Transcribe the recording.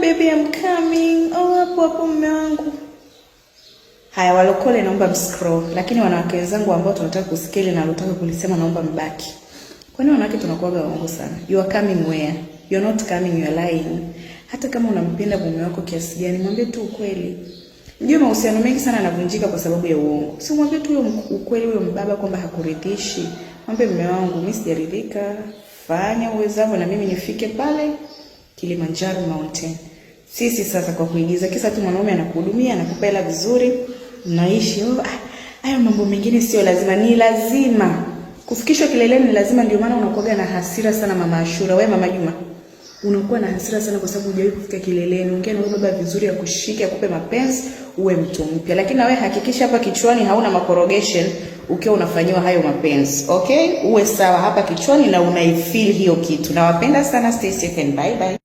Baby, I'm coming. Oh, hapo hapo mume wangu. Haya, walokole naomba mscroll, lakini wanawake wenzangu ambao tunataka kusikia na wanataka kulisema naomba mbaki. Kwani wanawake tunakuwaga waongo sana. You are coming where? You're not coming, you are lying. Hata kama unampenda mume wako kiasi gani, mwambie tu ukweli. Mjue mahusiano mengi sana yanavunjika kwa sababu ya uongo. Si mwambie tu huyo ukweli huyo mbaba kwamba hakuridhishi. Mwambie, "Mume wangu, mimi sijaridhika. Fanya uwezavyo na mimi nifike pale Kilimanjaro Mountain." Sisi sasa kwa kuigiza, kisa tu mwanaume anakuhudumia, anakupa hela vizuri, mnaishi. Oh, ah, hayo mambo mengine sio lazima, ni lazima. Kufikishwa kileleni ni lazima, ndio maana unakuwa na hasira sana, Mama Ashura. Wewe Mama Juma, unakuwa na hasira sana kwa sababu hujawahi kufika kileleni. Ongea na huyo baba vizuri, akushike, akupe mapenzi, uwe mtu mpya. Lakini na wewe hakikisha hapa kichwani hauna makorogation ukiwa unafanyiwa hayo mapenzi. Okay? Uwe sawa hapa kichwani na unaifeel hiyo kitu. Nawapenda sana, stay safe and bye bye.